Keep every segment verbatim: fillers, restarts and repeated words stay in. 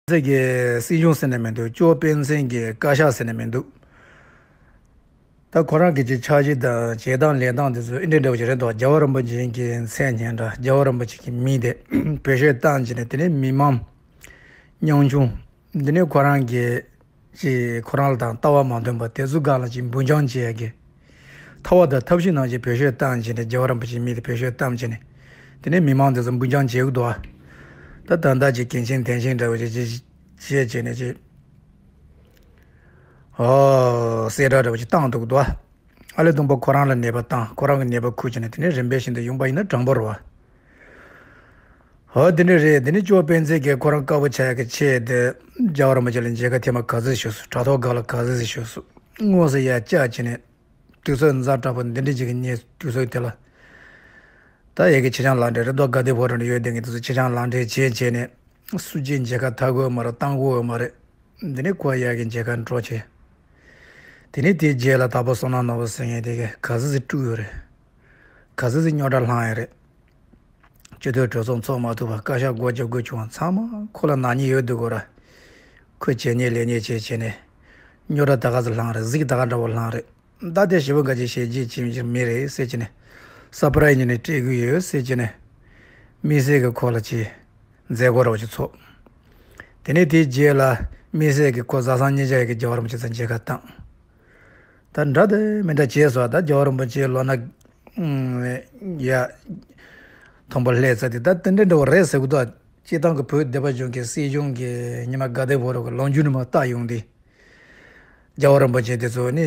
ཚེ་གི་སྲིད་གཞུང་ཟེར་ནས་མི་འདུག་ཅོ་པཎ་ཆེན་གྱི་བཀའ་ཤག་ཟེར་ནས་མི་འདུག་ད་ཁོ་རང་གི་ཅིག་འཆར་གཞི་དང་བྱེད་སྟངས་ལས་སྟངས་དེ་ཚོ་ཨེ་འདྲ་འདྲ་བོ་ཞིག་རེད་འདུག་རྒྱལ་བ་རིན་པོ་ཆེ་གི་མཚན་སྙན་གྲགས། རྒྱལ་བ་རིན་པོ་ཆེ་གི་མིང་དེ་བེད་སྤྱོད་བཏང་བྱས་ནས། དེ་ནས་མི་མང་ཉམ་ཆུང་འདི་ནས་ཁོ་རང་གི་ཅིག་ཁོ་རང་ལ་དང་ལྟ་བ་མ་མཐུན་པ་དེ་ཚོ་སྒང་ལ་ཅིག་འབུད་རྐྱང་བྱེད་ཡ་གི་ཐབས་དང་ཐབས་ཤེས་ནང་བཞིན་བེད་སྤྱོད་བཏང་བྱས་ནས། རྒྱལ་བ་རིན་པོ་ཆེའི་མིང་དེ་བེད་སྤྱོད་བཏང་བྱས་ནས། དེ་ནས་མི་མང་དེ་ཚོ་འབུད་རྐྱང་བྱེད་ཀྱི་འདུག་ད་ད་ལྟ་ཅིག་གིན་ཆེན་དན་ཆེན་འདྲ་བོ་ཅིག་ཅིག་བྱས་བྱས་ནས་ཅིག་ཨོ་གསལ་བསྒྲགས་འདྲ་བོ་ཅིག་བཏང་འདུག་འདུག་ཨ་ལས་བསྡོམས་པ་ཁོ་རང་ལ་ནད་པ་བཏང་། ཁོ་རང་གི་ནད་པ་ཁུར་བྱས་ནས། དེ་ནས་རིམ་པས་བཞིན་དུ་ཡོང་པ་ཡིན་ན་དྲང་པོ་རེད་བ། ཨོ་དེ་འདྲ་རེད། དེ་ནས་ཅོ་པཎ་ཆེན་གྱིས་ཁོ་རང་དཀར་པོ་ཆགས་ཡ་གི་ཆེད་དུ་རྒྱལ་བ་རིན་པོ་ཆེ་ལ་མཇལ་ཁ་ཐེངས་མ་ག་ཚོད་ཞུས་སོང་། དྲ་ཐོག་སྒང་ལ་ག་ཚོད་ཞུས་སོང་། དངོས་སུ་ཡར་བཅར་བྱས་ནས། དུས་ཚོད་ཛ་དྲག་པོ་འདི་འདྲ་ཅིག་གི་གནས་དུས་ཚོད་དེ་ལ། ད་ཡ་གི་ཁྱི་སྤྱང་ལག་འབྲེལ་རེད་འདུག་དགའ་བདེ་ཕོ་བྲང་ནས་ཡོད་བསྡད་མཁན་དེ་ཚོ་ཁྱི་སྤྱང་ལག་འབྲེལ་བྱས་བྱས་ནས། སུ་གཅིག་མཇལ་ཁ་འཐབ་དགོས་ཡོད་མ་རེད། བཏང་དགོས་ཡོད་མ་རེད། འདི་ནས་ཁོ་ཡ་གི་མཇལ་ཁ་འགྲོ་བྱས། དེ་ནས་དེའི་རྗེས་ལ་དྭགས་པོ་བསོད་ནམས་ནོར་བུ་ཟེར་མཁན་དེ་གིས་ག་ཚོད་ཅིག་དཀྲུགས་ཡོད་རེད། ག་ཚོད་ཅིག་རྙོག་དྲ་བསླངས་ཡོད་རེད། སྤྱི་འཐུས་གྲོས་ཚོགས་འཚོགས་མ་ཐུབ་པར་བཀའ་ཤག་སྒོ་རྒྱབ་དགོས་བྱུང་བ་ཚང་མ་ཁོ་ལ་ནག་ཉེས་ཡོད་འདུག་གོ་ར། ཁོས་བྱས་ཉེས་ལས་ཉེས་བྱས་བྱས་ནས། རྙོག་དྲ་ད་ག་ཚོད་བསླངས་རེད། གཟིགས་ད་ག་འདྲ་བོ་བསླངས་རེད། ད་དེ་ཞེ་པོ་འགའ་ཅིག་ཞེ་རྗེས་ཅིག་མི་རེད་ཟེར་བྱས་ནས། སར་པ་རའི་ཛི་ནས་སྤྲད་གི་ཡོད་ཟེར་བྱས་ནས། དམིགས་བསལ་གྱི་ཁོ་ལ་ཅིག་མཛད་སྒོ་འདྲ་བོ་ཅིག་ཚོགས། དེ་ནས་དེའི་རྗེས་ལ་དམིགས་བསལ་གྱི་ཁོ་བཟའ་ཚང་གཉིས་ཆ་ཡ་གི་རྒྱལ་བ་རིན་པོ་ཆེ་ཚོ་མཇལ་ཁ་བཏང་། ད་འདྲ་དེ་མི་འདྲ་བྱས་སོང་། ད་རྒྱལ་བ་རིན་པོ་ཆེ་ལོ་ན། ཨུམ། ཡ། མཐོན་པོ་སླེབས་ཚར་དུས་ད་དེ་འདྲ་འདྲ་བོ་རེད་ཟེར་གི་འདུག་སྤྱིར་བཏང་གི་བོད་སྡེ་པ་གཞུང་གི་སྲིད་གཞུང་གི་ཉི་མ་དགའ་བདེ་ཕོ་བྲང་གི་ལོ་རྒྱུས་ནས་མར་བལྟས་ཡོང་དུས། རྒྱལ་བ་རིན་པོ་ཆེ་དེ་ཚོ་ནི་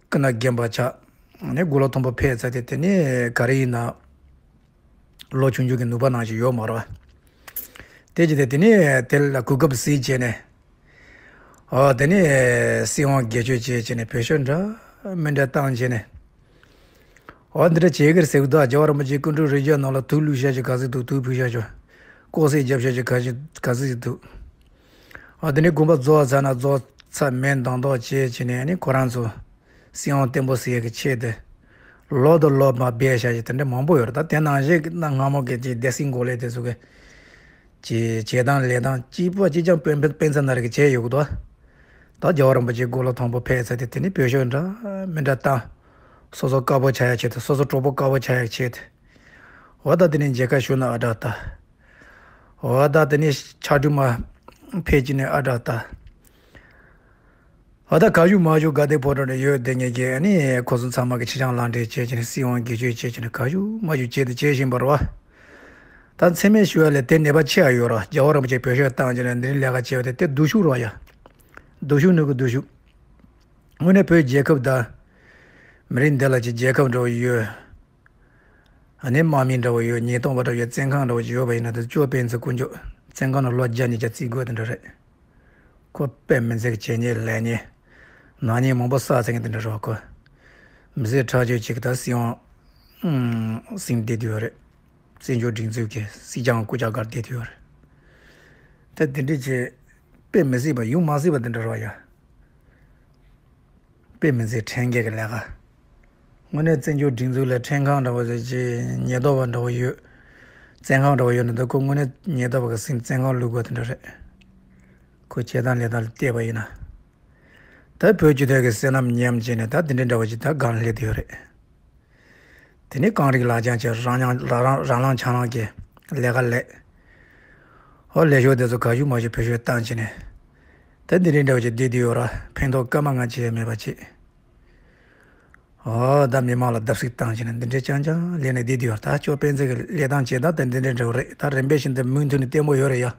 སྐུ་ན་རྒན་པ་ཆགས་ནས་མགོ་ལོག་མཐོན་པོ་ཕེབས་ཚར་དུས། དེ་ནས་ག་རེ་ཡིན་ན། ལོ་ཆུང་ཆུང་གི་ནུས་པ་ནང་བཞིན་ཡོད་མ་རེད་བ། དེ་བྱས་ཏེ་དེ་ནས་དེ་ལ་གོ་སྐབས་གཟིགས་བྱས་ནས། ཨོ་དེ་ནས་སྲིད་དབང་སྒེར་གཅོད་བྱས་བྱས་ནས་བེད་སྤྱོད་འདྲ་མི་འདྲ་བཏང་བྱས་ནས། ཨོ་འདི་འདྲ་བྱེད་ཀྱི་རེད་ཟེར་གི་འདུག་རྒྱལ་བ་རིན་པོ་ཆེ་སྐུ་འཁྲུངས་རི་རྒྱལ་ནང་ལ་དུག་བླུགས་བཞག་རྒྱུ་ག་ཚོད་འདུག་དུག་ཕུལ་བཞག་རྒྱུ། ལྐོག་གསོད་རྒྱབ་བཞག་རྒྱུ་ག་ཚོད་ག་ཚོད་ཅིག་འདུག་ཨོ་དེ་ནས་དགོངས་པ་རྫོགས་ཚར་ན་རྫོགས་ཚར་མིན་གདེང་ཐོག་བྱས་བྱས་ནས་ནི་ཁོ་རང་ཚོ། སྲིད་དབང་བརྟན་པོ་ཟེར་ཡག་གི་ཆེད་དུ། ལོ་དང་ལོ་མ་སྦས་བཞག་ཡག་དེ་འདྲ་མང་པོ་ཡོད་རེད། ད་དེ་ནང་བཞིན་གྱི་གནའ་སྔ་མོ་གི་ཅིག་སྡེ་སྲིད་འགོ་ལས་དེ་ཚོ་གི་ཅིག་བྱེད་སྟངས་ལས་སྟངས་གཅིག་པ་གཅིག་རྐྱང་དཔེ་དཔེ་མཚོན་ནང་རེ་གི་བྱས་ཡོད་གི་འདུག་ད་རྒྱལ་བ་རིན་པོ་ཆེ་མགོ་ལོག་མཐོན་པོ་ཕེབས་ཚར་དུས་དེ་ནི་བེད་སྤྱོད་འདྲ་མི་འདྲ་བཏང་། སོ་སོ་དཀར་པོ་ཆགས་ཡག་ཆེད་དུ། སོ་སོ་གྲོགས་པོ་དཀར་པོ་ཆགས་ཡག་ཆེད་དུ། འོ་ད་དེ་ནས་མཇལ་ཁ་ཞུ་ན་ཨ་དྲག་ད། འོ་ད་དེ་ནས་ཕྱག་གྲུ་མར་ཕེབས་ཀྱི་ནས་ཨ་དྲག་ད། འོ་ད་ག་ཞུ་མ་ཞུ་དགའ་བདེ་ཕོ་བྲང་ནས་ཡོད་བསྡད་མཁན་གྱི་ཨ་ནི་ཁོ་ཚོ་ཚང་མ་གི་ཁྱི་སྤྱང་ལག་འབྲེལ་བྱས་བྱས་ནས་སྲིད་དབང་སྒེར་གཅོད་བྱས་བྱས་ནས་ག་ཞུ་མ་ཞུ་བྱས་ཏེ་བྱེད་བཞིན་པ་རེད་བ། ད་མཚན་སྨད་ཞུ་ཡ་ལས་དེ་ནད་པ་ཆེ་ཡ་ཡོད་རེད། རྒྱལ་བ་རིན་པོ་ཆེ་བེད་སྤྱོད་བཏང་བྱས་ནས་འདི་འདྲའི་ལས་ཀ་བྱས་པ་དེ་དེ་སྡུག་ཤོས་རེད་བ་ཡ། སྡུག་ཤོས་ནང་གི་སྡུག་ཤོས། དངོས་གནས་བོད་རྒྱལ་ཁབ་དང་། མི་རིགས་འདི་ལ་ཅིག་རྒྱལ་ཁབ་འདྲ་བོ་ཡོད། ཨ་ནི་དམག་མི་འདྲ་བོ་ཡོད། ཉེན་རྟོག་པ་འདྲ་བོ་ཡོད། བཙོན་ཁང་འདྲ་བོ་ཅིག་ཡོད་པ་ཡིན་ན། དེ་ཅོ་པཎ་ཆེན་དཀོན་མཆོག་བཙོན་ཁང་ནང་ལོ་བརྒྱ་ཉིས་བརྒྱ་བརྩི་དགོས་དེ་འདྲ་རེད། ཁོ་དཔེ་མི་སྲིད་ཀྱི་བྱས་ཉེས་ལས་ཉེས། ནག་ཉེས་མང་པོ་བསགས་ཚར་མཁན་དེ་འདྲ་རེད་བ་ཁོ། མི་སེར་ཁྲག་སྦྱོར་བྱེད་ཀྱི་ད་སྲིད་དབང་། ཨང་། ཟིན་བསྡད་དུ་ཡོད་རེད། བཙན་བྱོལ་སྒྲིག་འཛུགས་ཀྱི་སྲིད་སྐྱོང་སྐུ་ཕྱྭ་སྒར་བསྡད་དུ་ཡོད་རེད། ད་དེ་འདྲ་བྱས། དཔེ་མི་སྲིད་པ་ཡོང་མ་སྲིད་པ་དེ་འདྲ་རེད་བ་ཡ། དཔེ་མི་སྲིད་ཁྲིམས་འགལ་གྱི་ལས་ཀ། དངོས་གནས་བཙན་བྱོལ་སྒྲིག་འཛུགས་ལ་ཁྲིམས་ཁང་འདྲ་བོ་ཟེར་གྱི་ཉེན་རྟོག་པ་འདྲ་བོ་ཡོད། བཙོན་ཁང་འདྲ་བོ་ཡོད་ན་འདི་ཁོ་དངོས་གནས་ཉེན་རྟོག་པ་གི་སྲིད་བཙོན་ཁང་བླུག་དགོས་དེ་འདྲ་རེད། ཁོ་བྱེད་སྟངས་ལས་སྟངས་ལ་བལྟས་པ་ཡིན་ན། ད་བོད་སྤྱི་ཚོགས་ཀྱི་བསོད་ནམས་ཉམས་བྱས་ནས་ད་འདི་འདྲ་འདྲ་བོ་ཅིག་ད་སྒང་སླེབས་བསྡད་ཡོད་རེད། དེ་ནས་གངས་རིའི་ལག་བཅངས་བྱས། རང་ཉང་རང་རང་རང་ལངས་ཆང་ལངས་ཀྱི་ལས་ཀ་ལས། ཨོ་ལས་ཤོག་དེ་ཚོ་ག་ཞུ་མ་ཞུ་བེད་སྤྱོད་བཏང་བྱས་ནས། ད་འདི་རིགས་འདྲ་བོ་ཅིག་བསྡད་དུ་ཡོད་ར། ཕན་ཐོགས་སྐར་མ་ལྔ་ཅིག་ཡང་མེད་པ་ཅིག་ཨོ་ད་མི་མང་ལ་བརྡབ་གསིག་བཏང་བྱས་ནས་འདི་འདྲའི་རྐྱང་རྐྱང་ལས་ནས་བསྡད་དུ་ཡོད་ར། ད་ཅོ་པཎ་ཆེན་གྱི་ལས་སྟངས་བྱེད་སྟངས་དེ་འདི་འདྲའི་འདྲ་བོ་རེད། ད་རིམ་པས་བཞིན་དུ་མུ་མཐུད་ནས་བརྟན་པོ་ཡོད་རེད་ཡ།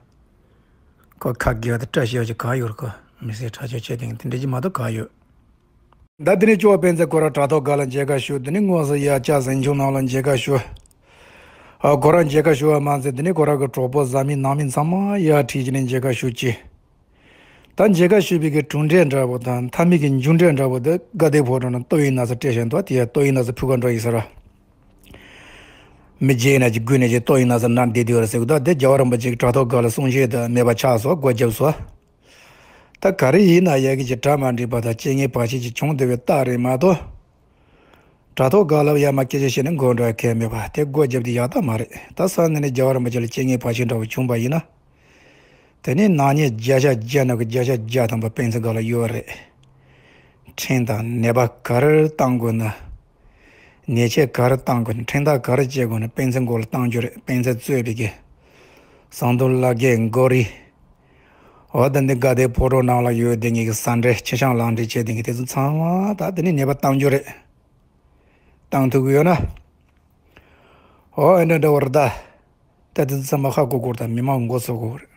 ཁོ་ཁ་དགེ་བ་དང་བཀྲ་ཤིས་པ་ཅིག་ག་ཡོད་རེད། ཁོ་མི་སེར་ཁྲག་སྦྱོར་བྱེད་དེ་འདི་འདྲ་ཅིག་མ་གཏོགས་ག་ཡོད། ད་དེ་ནས་ཅོ་པཎ་ཆེན་ཁོ་རང་དྲ་ཐོག་སྒང་ལ་མཇལ་ཁ་ཞུ། དེ་ནས་དངོས་སུ་ཡར་ལྕགས་ཟིང་ཆུང་ནང་ལ་མཇལ་ཁ་ཞུ། ཨ་ཁོ་རང་མཇལ་ཁ་ཞུ་བ་མ་ཟད་དེ་ནས་ཁོ་རང་གི་གྲོགས་པོ་བཟའ་མི་ནང་མི་ཚང་མ་ཡར་ཁྲིད་བྱས་ནས་མཇལ་ཁ་ཞུ་ཅི། ད་མཇལ་ཁ་ཞུས་པའི་གི་གྲུབ་འབྲས་འདྲ་བོ་དང་མཐའ་མའི་གི་མཇུག་འབྲས་འདྲ་བོ་དེ་དགའ་བདེ་ཕོ་བྲང་ནས་ཏོག་དབྱིབས་ན་ཚ་སྤྲད་བཞག་འདུག་དེ་ཡང་ཏོག་དབྱིབས་ན་ཚ་ཕྲུ་གུ་འདྲ་ཡིན་ས་ར། མི་རྗེས་ན་ཅིག་འགོས་ནས་ཅིག་ཏོག་དབྱིབས་ན་ཚ་ན་བསྡད་དེ་ཡོད་རེད་ཟེར་གི་འདུག་དེ་རྒྱལ་བ་རིན་པོ་ཆེ་གི་དྲ་ཐོག་སྒང་ལ་གསུང་བཤད་དེ་མེད་པ་ཆགས་སོང་། སྒོ་བརྒྱབ་སོང་། ད་ག་རེ་ཡིན་ན་ཡ་གི་ཅིག་གྲ་མ་འགྲིག་པ་དང་རྐྱེན་ངན་བར་ཆད་ཅིག་བྱུང་བསྡད་པའི་རྟགས་རེད་མ་གཏོགས། དྲ་ཐོག་སྒང་ལ་ཡར་མར་སྐད་ཆ་བཤད་ནས་མགོ་འགྲོ་ཡ་གང་ཡང་མེད་པ་དེ་སྒོ་བརྒྱབ་དེ་ཡག་རྟགས་མ་རེད། ད་སང་ཉིན་ནས་རྒྱལ་བ་རིན་པོ་ཆེ་ལ་རྐྱེན་ངན་བར་ཆད་འདྲ་བོ་བྱུང་པ་ཡིན་ན། དེ་ནས་ནག་ཉེས་བརྒྱ་ཆ་བརྒྱ་ནང་གི་བརྒྱ་ཆ་བརྒྱ་ཐམ་པ་སྤེན་ཚེ་སྒང་ལ་ཡོད་རེད། ཁྲིམས་དང་ནད་པ་ག་རེ་བཏང་དགོས་ན། ཉེས་ཆད་ག་རེ་བཏང་དགོས་ན། ཁྲིམས་ཐག་ག་རེ་བཅད་དགོས་ན་སྤེན་ཚེ་མགོ་ལ་བཏང་རྒྱུ་རེད། སྤེན་ཚེ་གཙོས་པའི་གི་ཟམ་གདོང་བླ་རྒན་མགོ་རིལ། འོ་ད་འདི་དགའ་ལྡན་ཕོ་བྲང་ནང་ལ་ཡོད་དེ་ངེད་ཀྱི་ཟ་འདྲེ་ཁྱི་སྤྱང་ལང་འདྲེ་བྱས་དེ་ངེད་དེ་ཚོ་ཚང་མ་ད་དེ་ནས་ཉེས་པ་བཏང་རྒྱུ་རེད། བཏང་ཐུབ་ཀྱི་ཡོད་ན། འོ་ཨེ་འདྲ་འདྲ་བར་ད། ད་དེ་ཚོ་ཚང་མ་ཧ་གོ་དགོས་རེད། ད་མི་མང་མགོ་ཚོས་དགོས་རེད།